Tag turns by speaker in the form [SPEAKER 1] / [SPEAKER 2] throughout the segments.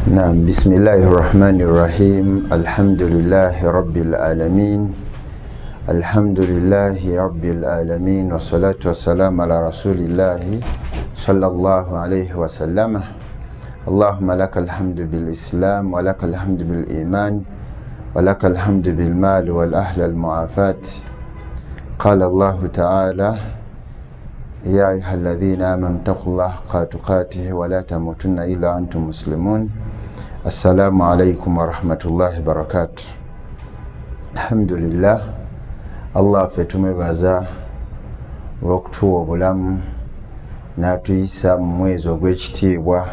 [SPEAKER 1] Naam, bismillahi rahmani rahim. Alhamdulillahi rabbil alamin, alhamdulillahi rabbil alamin, wassalatu wassalamu ala rasulillahi sallallahu alayhi wasallama. Allahumma laka alhamdu bilislam wa laka alhamdu biliman wa laka alhamdu bilmali wal ahli almuafat. Qala Allahu taala: ya ayuha alladhina amanu taqullaha haqqa tuqatihi wala tamutunna illa antum muslimun. Assalamu alaikum warahmatullahi wabarakatuh. Alhamdulillah, Allah ffe tumwebaza olwokutuwa obulamu n'atuyisa mu mwezi ogw'ekitiibwa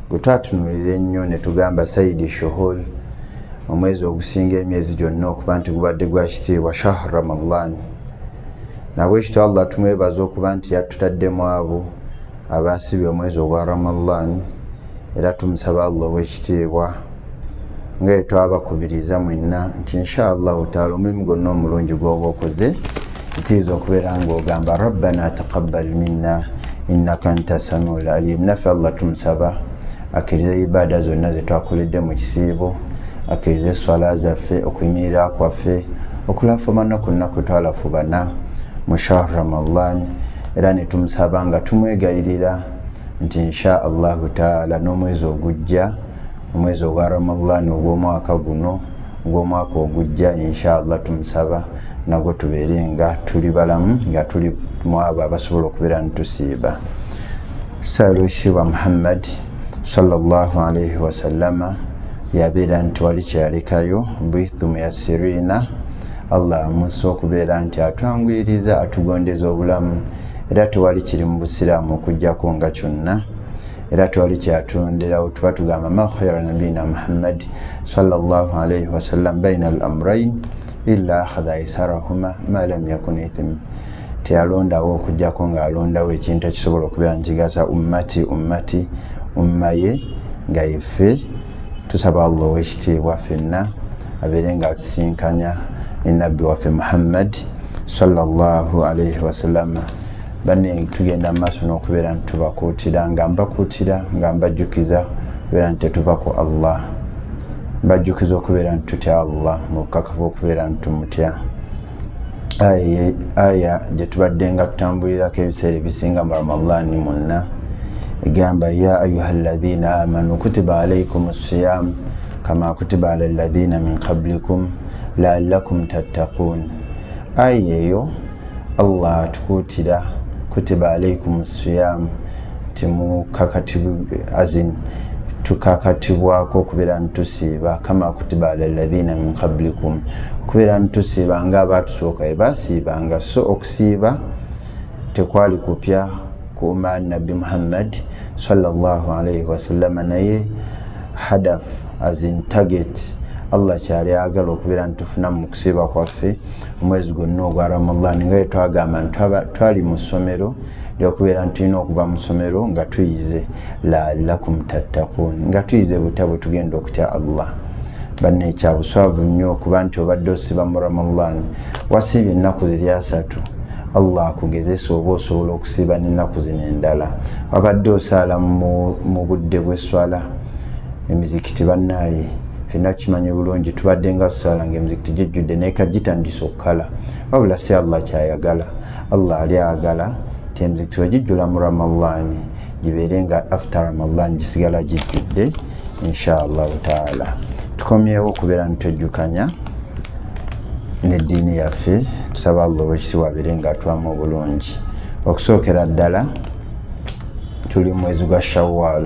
[SPEAKER 1] gwe twatunulira ennyo ne tugamba Saidi Shuhul, omwezi ogusinga emyezi gyonna okuba nti gubadde gwa kitiibwa, Shahr Ramadan. Nabwekityo Allah tumwebaza okuba nti yatutaddemu abo abasibye omwezi ogwa Ramadan, era tumusaba Allah ow'ekitiibwa, nga twabakubiriza mwenna nti insha Allahu taala omulimu gwonna omulungi gwoba okoze, ekiyinza okubeera ngaogamba rabbana taqabbal minna innaka anta samiul alim. Naffe Allah tumusaba akkirize ibaada zonna zetwakoledde mu kisiibo, akkirize eswala zaffe, okuyimirira kwaffe, okulafubana kwonna kwe twalafubana mu shahr Ramadan, era netumusaba nga tumwegayirira nti insha Allahu taala n'omwezi ogujja, omwezi ogwa Ramadan ogw'omwaka guno, ogw'omwaka ogujja, insha Allah tumusaba nagwo tubeere nga tuli balamu, nga tuli mu abo abasobola okubeera nitusiiba. Tusaba ekitiibwa Muhammad sallallahu alaihi wasallama, yabeera nti wali kyeyalekayo buithu muyassirina. Allah amusa okubeera nti atwanguyiriza, atugondeza obulamu, era tewali kiri mu busiraamu okugjako nga kyonna, era tewali kyatonderawo. Tuba tugamba ma khayra nabiyina Muhammad sallallahu alaihi wasallam baina al amrain illa akhadha aisarahuma ma lam yakun ithim. Teyalondawo okugjako ng'alondawo ekintu ekisobola okubeera nkigasa ummati, ummati, umma ye nga yeffe. Tusaba Allah ow'ekitiibwa ffenna abeere nga atusinkanya ne nabbi waffe Muhammad sallallahu alaihi wasallama. Banne, tugenda mu maaso n'okubeera nti tubakuutira, nga mbakuutira, nga mbajjukiza okubeera nti tetuva ku Allah, mbajjukiza okubeera nti tutya Allah mu bukakafu okubeera nti tumutya. Aya gye tubadde nga tutambulirako ebiseera ebisinga mu Ramadani munna egamba: ya ayuha alladhina amanu kutiba alaikum siyam kama kutiba ala alladhina min qablikum laallakum tattaqun. Aya eyo Allah atukuutira, kutiba alaikum siyam, nti azin tukakatibwako okubeera nitusiiba, kama kutiba ala alladhina min qablikum, okubeera nitusiiba nga abatusooka bwe basiibanga. So okusiiba tekwali kupya ku umma nabbi Muhammad sallallahu alaihi wasallama, naye hadaf, as in target, Allah kyali ayagala okubeera nitufuna mu kusiiba kwaffe omwezi gwonna ogwa Ramadan, nga twagamba nti twali mu ssomero lyokubeera nti tulina okuva mu ssomero nga tuyize laallakum tattakun, nga tuyize butya bwe tugenda okutya Allah. Banne, ekyabuswavu nnyo okuba nti obadde osiba mu Ramadan, wasiibye ennaku ziri 30, Allah akugezesa oba osobola okusiiba n'ennaku zino endala. Wabadde osaala mu budde bw'esswala, emizikiti, bannaaye, fenna tukimanyi bulungi, tubadde nga tusaala nga emizikiti gijjudde, naye kagitandisa okukala. Wabula si Allah kyayagala. Allah ali ayagala ti emizikiti wegijjula mu Ramadani, gibeere nga after Ramadan gisigala gijjudde inshallahu taala. Tukomyewo okubeera nitwejjukanya neddiini yaffe. Tusaba Allah owekitiibwa abeere nga atwamu obulungi. Okusookera ddala, tuli mwezi gwa Shawal.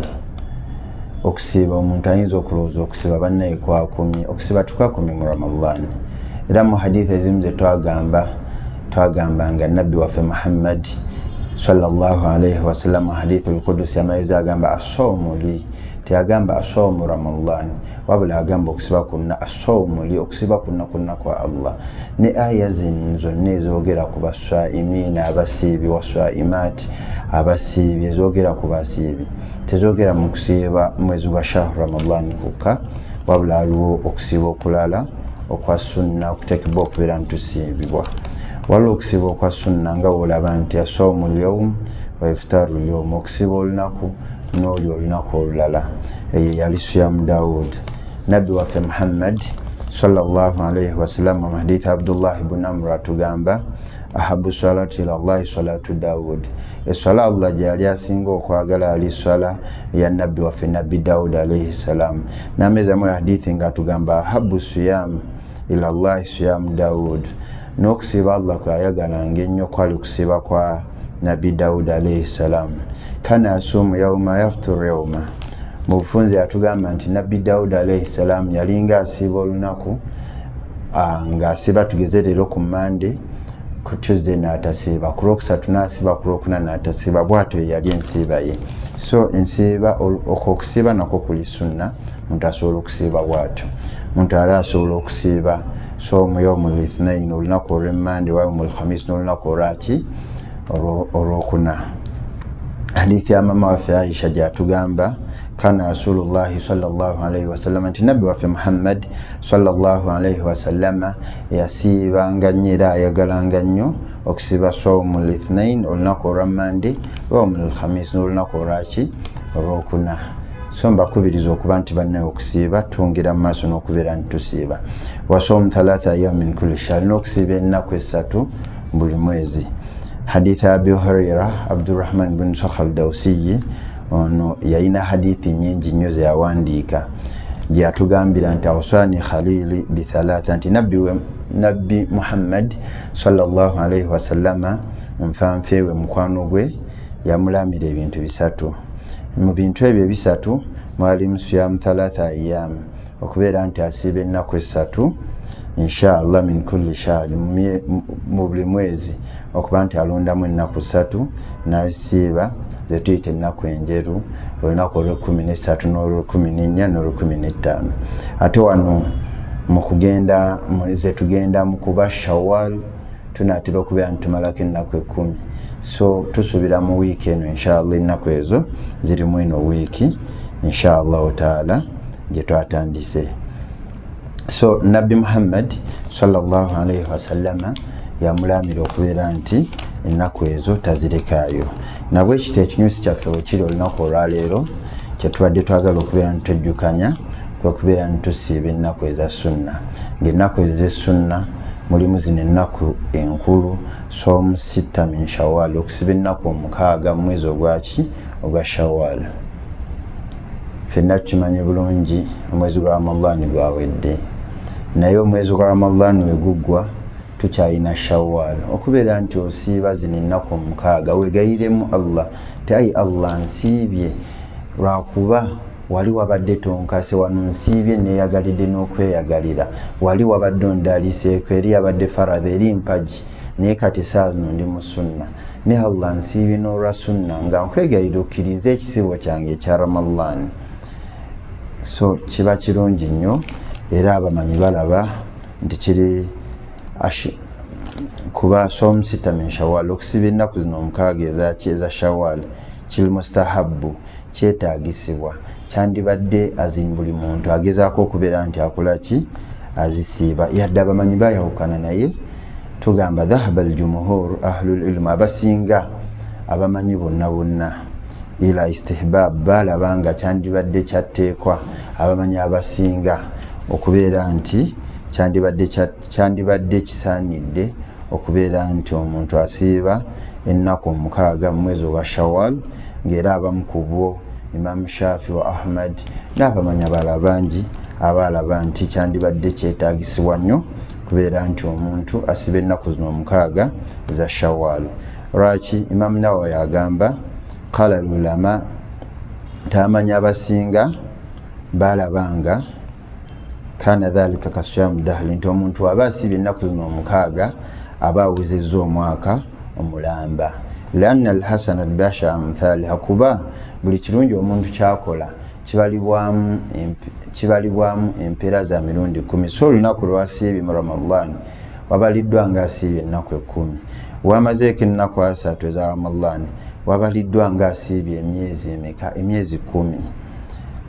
[SPEAKER 1] Okusiiba, omuntu ayinza okulowooza okusiiba, bannaye, kwakumye. Okusiiba tukwakumye mu Ramadan, era mu hadithi ezimu zetwagamba, twagamba nga nabbi waffe Muhammad sallallahu alaihi wasallam, hadithu lqudusi, amayezi agamba asaumu li, teyagamba asaumu Ramadan, wabula agamba okusiba kunna, asaumu li, okusiba kunna kunna kwa Allah. Ne aya zino zonna ezogera ku baswaimiina, abasiibi, waswaimaati, abasiibi, ezogera ku basiibi, tezogera mu kusiiba mwezi gwa shahr Ramadan kwokka, wabula aliwo okusiiba okulala okwa sunna okutekebwa okubeera ntusiibibwa. Waliwo okusiiba okwa sunna nga bwolaba nti asaumu lyaum wa iftaru lyaum, okusiiba olunaku N'oli olunaku olulala, eyo yali siyamu Dawud. Nabbi waffe Muhammad sallallahu alaihi wasallam mu hadithi Abdullah ibn Amr atugamba, ahabu salatu ila Llahi salatu Dawud. Eswala Allah gyeyali asinga okwagala ali swala eya nabbi waffe Nabbi Dawud alaihi salam. Namezamu hadithi nga atugamba, ahabu siyam ila Llahi siyamu Dawud. N'okusiiba Allah kweyayagalanga ennyo kwali kusiiba kwa Nabbi Dawud alaihi salam. Kana asuumu yauma yafturu yauma. Mu bufunze yatugamba nti Nabbi Dawud alaihi salam yalinga asiiba olunaku, ng'asiiba tugeze leero ku Mande, ku Tuesday n'atasiiba, ku Lwokusatu n'asiiba, ku Lwokuna n'atasiiba. Bwatyo yali ensiiba ye. So ensiiba, okusiiba nakwo kuli sunna. Muntu asobola okusiiba bwatyo. Muntu ali asobola okusiiba somu yaumu lithnain, olunaku olwemmande, wayaumu lkhamis, n'olunaku olwaki? Olwokuna. Hadithi ya mama waffe Aisha gyatugamba, kana Rasulullahi sallallahu alaihi wasallama, nti nabbi waffe Muhammad sallallahu alaihi wasallama yasiibanga nnyo era ayagalanga nnyo okusiiba saumu lithnain, olunaku olwa Mande, waumu lkhamis, n'olunaku olwaki? Olwokuna. So mbakubiriza okuba nti bannaye okusiiba twongera mu maaso n'okubeera nti tusiiba. Wasaumu thalatha ayamin kulli shahr, n'okusiiba ennaku 3 buli mwezi. Hadithi ya Abi Huraira Abdurrahman bin Sakhar Dausiyi, ono yalina hadithi nyingi nnyo zeyawandiika, gyeyatugambira nti awsani khalili bithalatha, nti nabbi Muhammad sallallahu alaihi wasallama nfanfe we mukwano gwe yamulamira ebintu 3. Mu bintu ebyo 3 mwalimu siyamu thalatha ayamu, okubeera nti asiiba ennaku 3 inshallah min kulli shahr, mu buli mwezi, okuba nti alondamu ennaku 3 n'asiiba, zetuyita ennaku enjeru, olunaku olwekumi nesatu n'olwekumi nenya n'olwekumi n'ettaano. Ate wano mu kugenda zetugenda mu kuba Shawal, tunaatera okubeera nti tumalako ennaku 10. So tusuubira mu wiiki eno inshallah ennaku ezo zirimu eno wiiki inshallahu taala gye twatandise. So Nabbi Muhammad sallallahu alaihi wasallama yamulamira okubeera nti ennaku ezo tazirekaayo. Nabwekito ekinyusi kyaffe wekiri olunaku olwaleero kyetubadde twagala okubeera nti twejjukanya kwe kubeera nti tusiiba ennaku eza sunna. Ng'ennaku ezo ez'essunna mulimu zino ennaku enkulu, somu sitta min Shawal, okusiba ennaku 6 mu mwezi ogwaki? Ogwa Shawal. Ffenna tukimanyi bulungi omwezi gwa Ramadhani gwawedde, naye omwezi gwa Ramadhani we guggwa tukyalina Shawal. Okubeera nti osiiba zino ennaku 6, wegayiremu Allah ti ayi Allah, nsiibye lwakuba wali wabadde tonkase, wano nsiibye neeyagalidde n'okweyagalira, wali wabadde ondaliseeko, eri yabadde faradha, eri mpagi, naye kati saa zino ndi mu sunna, ne Allah nsiibye n'olwa sunna nga nkwegayirira okkirize ekisiibo kyange ekya Ramadhan. So kiba kirungi nnyo, era abamanyi balaba nti kiri kuba somu sita min Shawal, okusiba ennaku zino 6 eza Shawal kiri mustahabbu, kyetaagisibwa, kyandibadde azin buli muntu agezaako okubeera nti akola ki? Azisiiba. Yadde abamanyi bayawukana, naye tugamba dhahaba aljumhur ahlul ilmu, abasinga abamanyi bonna bonna ila istihbab, balaba nga kyandibadde kyatteekwa abamanyi abasinga okubeera nti kyandibadde kisaanidde okubeera nti omuntu asiiba ennaku 6 mu mwezi ogwa Shawal. Ng'era abamu ku bo Imam Shafi wa Ahmad n'abamanyi abalala bangi abaalaba nti kyandibadde kyetaagisibwa nnyo kubeera nti omuntu asiba ennaku zino 6 eza Shawal. Lwaki? Imam Nawawi agamba, qala lulama, tamanyi abasinga balabanga kana dhalika kasiyamu dahli, nti omuntu aba asiibye ennaku zino 6 aba awezezza omwaka omulamba. Lianna alhasanat bashara amthaliha, kuba buli kirungi omuntu kyakola kibalibwamu empeera za mirundi 10. So olunaku lwasiibye mu Ramadan wabaliddwa nga asiibye ennaku 10, wamazeeko ennaku 30 eza Ramadan wabaliddwa nga asiibye emyezi emeka? Emyezi 10.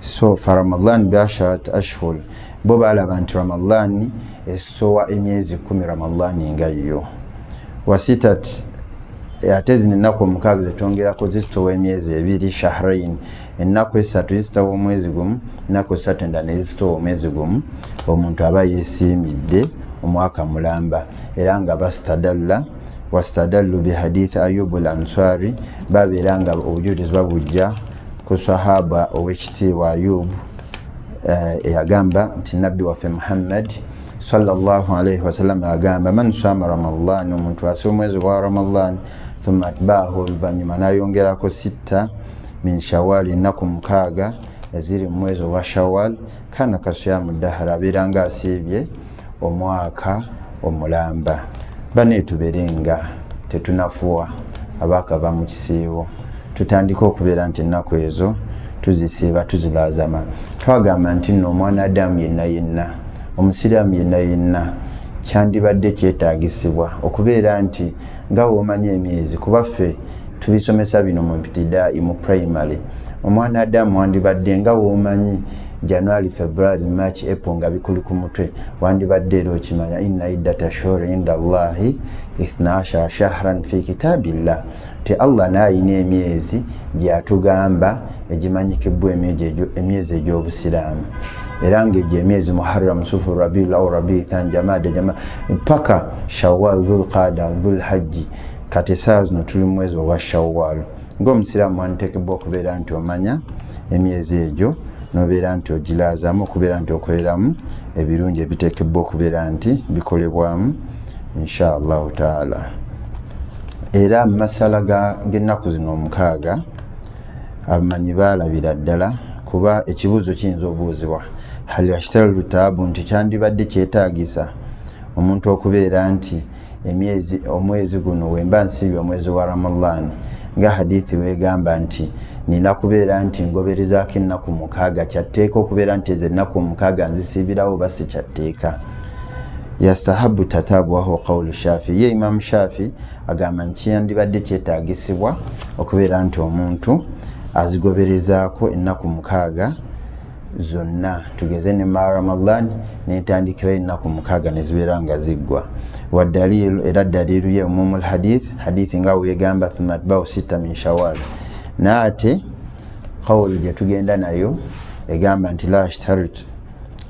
[SPEAKER 1] So fa Ramadan biasharat ashhur, bo balaba nti Ramadan esowa emyezi 10 Ramadan nga yo wasitat, ate zino ennaku 6 zetwongerako zisitowa emyezi 2, shahrain. Ennaku 3 zisitawa omwezi gumu, ennaku 3 endala nezisitawa omwezi gumu, omuntu aba yesiimidde omwaka mulamba. Era nga bastadalla wastadallu bihadithi Ayubu al Ansari, babeera nga obujulizi babujja ku sahaba owekitiibwa Ayubu, eyagamba nti nabbi waffe Muhammad sallallahu alaihi wasallam agamba, man sama Ramadan, omuntu asiba omwezi gwa Ramadan, thumma atbaahu, oluvannyuma nayongerako 6 min Shawal, ennaku 6 eziri mu mwezi ogwa Shawal, kana kasiyamu dahara, abeera nga asiibye omwaka omulamba. Bane tubeere nga tetunafuwa abakava mu kisiibo, tutandika okubeera nti ennaku ezo tuzisiiba tuzilazama. Twagamba nti nno omwana Adamu yenna yenna, omusiraamu yenna yenna, kyandibadde kyetaagisibwa okubeera nti nga w'omanya emyezi, kuba ffe tubisomesa bino mu mpitidaayi mu primary. Omwana Adamu wandibadde nga w'omanyi January, February, March, April nga bikuli ku mutwe, wandibadde era okimanya inna iddata shuhuri inda Allahi 12 shahran fi kitabillah, ti Allah naayina emyezi gyatugamba egimanyikibwa emyezi egy'obusiraamu, era ng'egyo emyezi Muharram, Sufu, Rabiul Awwal, Rabiul Thani, Jamada, Jama paka Shawwal, Dhulqada, Dhulhajji. Kati essaawa zino tuli mu mwezi ogwa Shawwal. Ng'omusiraamu wanditeekebwa okubeera nti omanya emyezi egyo nobeera nti ogilaazamu okubeera nti okoleramu ebirungi ebiteekebwa okubeera nti bikolebwamu insha Allahu taala. Era mu masala g'ennaku zino 6, abamanyi baalabira ddala, kuba ekibuuzo kiyinza obuuzibwa, hal yashtaritu taabu, nti kyandibadde kyetaagisa omuntu okubeera nti omwezi guno wemba nsiibye omwezi wa Ramadan, nga hadithi wegamba nti nina kubeera nti ngoberezaako ennaku 6, kyatteeka okubeera nti ezo ennaku 6 nzisiibirawo oba si kyatteeka? Yastahabu tatabu wahuwa qawlu Shafi. Ye Imamu Shafi agamba nti kyandibadde kyetaagisibwa okubeera nti omuntu azigoberezaako ennaku 6 zonna, tugeze ne ma Ramadan netandikirayo ennaku 6 nezibeera nga ziggwa. Wadalilu, era dalilu ye umumul hadith, hadithi nga wegamba thumma atba'u 6 min Shawwal. Naate qawlu gye tugenda nayo egamba nti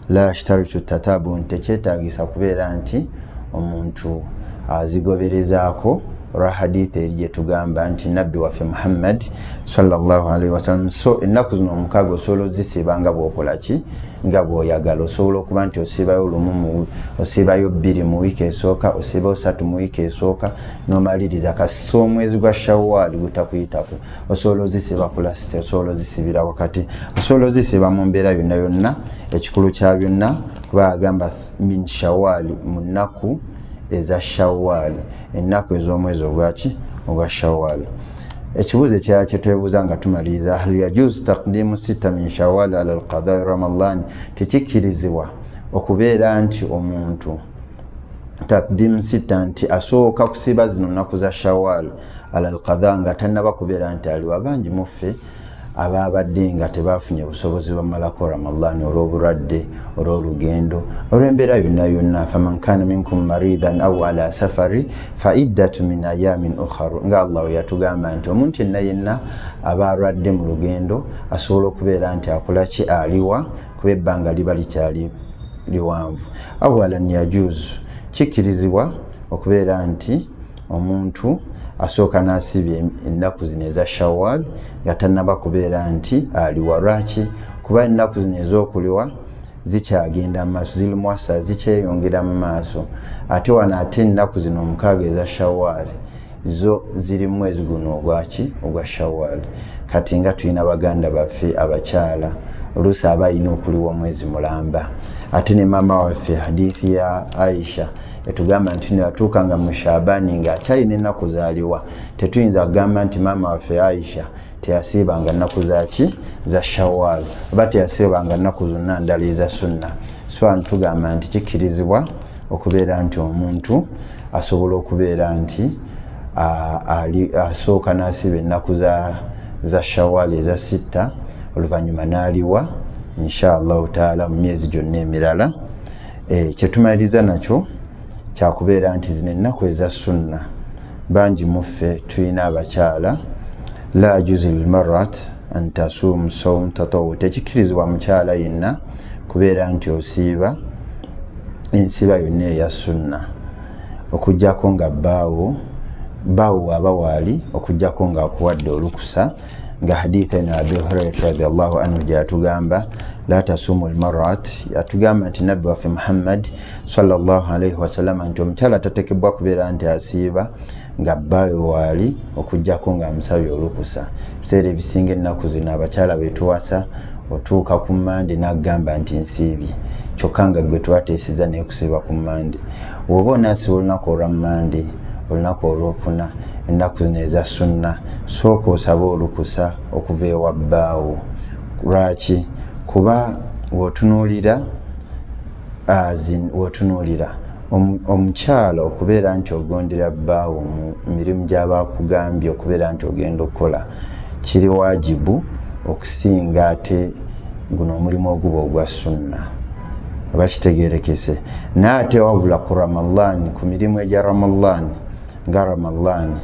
[SPEAKER 1] la ashtaritu tatabu, nti tekyetaagisa kubeera nti omuntu azigoberezaako olwa hadithi eri gye tugamba nti nabbi waffe Muhammad sallallahu alaihi wasallam. So ennaku zino 6 osobola ozisiiba nga bw'okola ki, nga bw'oyagala. Osobola okuba nti osiibayo lumu, osiibayo 2 mu wiiki esooka, osiibayo 3 mu wiiki esooka, n'omaliriza kasita omwezi gwa Shawwal gutakuyitako. Osobola ozisiiba ku lasiti, osobola ozisiibira wakati, osobola ozisiiba mu mbeera yonna yonna. Ekikulu kya byonna kuba agamba min Shawwal, mu nnaku eza Shawwal, ennaku ez'omwezi ogwaki, ogwa Shawwal. Ekibuuzo ekirala kye twebuuza nga tumaliriza, hal yajuzu taqdimu 6 min Shawwal ala alqadai Ramadan, tekikkirizibwa okubeera nti omuntu taqdimu 6, nti asooka kusiiba zino nnaku za Shawwal ala alqada nga tannaba kubeera nti aliwa. Bangi muffe ababadde nga tebafunye busobozi bamalako Ramadan olw'obulwadde, olw'olugendo, olw'embeera yonna yonna. Faman kana minkum maridan aw ala safari fa iddatu min ayamin ukharu, nga Allah we yatugamba nti omuntu yenna yenna aba alwadde mu lugendo asobola okubeera nti akola ki, aliwa, kuba ebbanga liba likyali liwanvu. Awalan yajuzu, kikkirizibwa okubeera nti omuntu asooka n'asiibya ennaku zino eza Shawwal nga tannaba kubeera nti aliwa. Lwaki? Kuba ennaku zino ez'okuliwa zikyagenda mu maaso, ziri mwasa, zikyeyongera mu maaso. Ate wano ate ennaku zino 6 eza Shawwal zo ziri mu mwezi guno ogwaki, ogwa Shawwal. Kati nga tulina baganda baffe abakyala oluusi aba alina okuliwa omwezi mulamba, ate ne maama waffe hadithi ya Aisha etugamba nti yatuukanga mu Shabani ng'akyalina ennaku zaaliwa. Tetuyinza kugamba nti maama waffe Aisha teyasiibanga nnaku zaki, za Shawwal, oba teyasiibanga nnaku zonna ndala eza sunna. So wano tugamba nti kikkirizibwa okubeera nti omuntu asobola okubeera nti asooka n'asiiba ennaku za Shawwal eza 6, oluvannyuma n'aliwa insha Allahu taala mu myezi gyonna emirala. Kyetumaliriza nakyo kyakubeera nti zino ennaku eza sunna, bangi muffe tulina abakyala, la yajuzu lilmarat An tasuum saum tatawu, tekikkirizibwa mukyala yenna kubeera nti osiiba ensiba yonna eya sunna okujjako nga bbaawo bbaawo waaba waali, okujjako nga akuwadde olukusa, nga haditha eno Abi Hurairata radiallahu anhu gyeyatugamba, la tasuumu lmarat. Yatugamba nti nabbi waffe Muhammad sallallahu alaihi wasallama nti omukyala tatekebwa kubeera nti asiiba nga bbaawe waali okujjako nga amusabye olukusa. Ebiseera ebisinga ennaku zino abakyala betuwasa otuuka ku Mande n'agamba nti nsiibye, kyokka nga gwe twateeseza naye kusiiba ku Mande. Woba onaasiba olunaku olwa Mande, olunaku olwokuna, ennaku zino eza sunna, sooka osabe olukusa okuva ewa bbaawo. Lwaki? Kuba wotunuulira wotunuulira omukyala okubeera nti ogondera bbaawo mu mirimu gy'aba akugambye okubeera nti ogenda okukola kiri wajibu okusinga ate guno omulimu oguba ogwa sunna, oba kitegerekese. Naye ate wabula ku Ramadan, ku mirimu egya Ramadan, nga Ramadan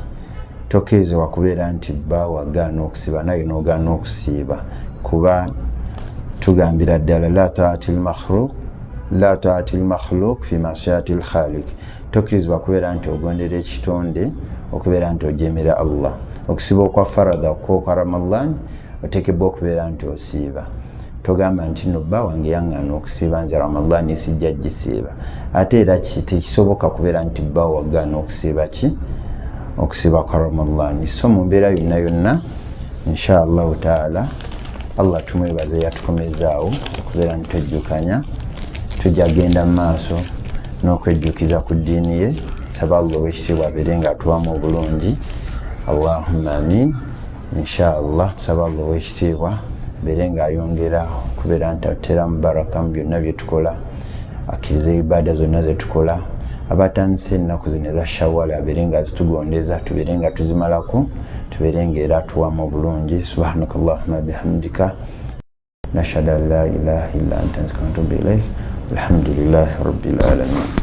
[SPEAKER 1] tokkirizibwa kubeera nti bbaawo agaana okusiiba naye n'ogaana okusiiba, kuba tugambira ddala la taati lmakhluq, la taati lmakhluq fi masiyati lkhaliq. Tokkirizibwa kubeera nti ogondera ekitonde okubeera nti ojemera Allah. Okusiiba okwa faradha kwokwa Ramadan otekebwa okubeera nti osiiba. Togamba nti no bba wange yaŋŋaana okusiiba, nze Ramadan sijja gisiiba. Ate era tekisoboka kubeera nti bba wagaana okusiiba ki okusiiba kwa Ramadan. So mu mbeera yonna yonna, insha Allahu taala, Allah tumwebaze yatukomezaawo okubeera nti twejjukanya. Tujja genda mu maaso n'okwejjukiza ku ddiini ye. Saba Allah owekitiibwa abeere nga atuwamu obulungi. Allahumma amin. Insha Allah, tusaba Allah owekitiibwa abeere nga ayongera okubeera nti atuteramu baraka mu byonna byetukola, akkirize ibaada zonna zetukola. Abatandise ennaku zino eza Shawali, abeere nga azitugondeza, tubeere nga tuzimalako, tubeere nga era atuwamu obulungi. Subhanaka allahuma bihamdika, nashhadu an la ilaha illa anta, nastaghfiruka wa natubu ilaik. Alhamdulillahi rabbil alamin.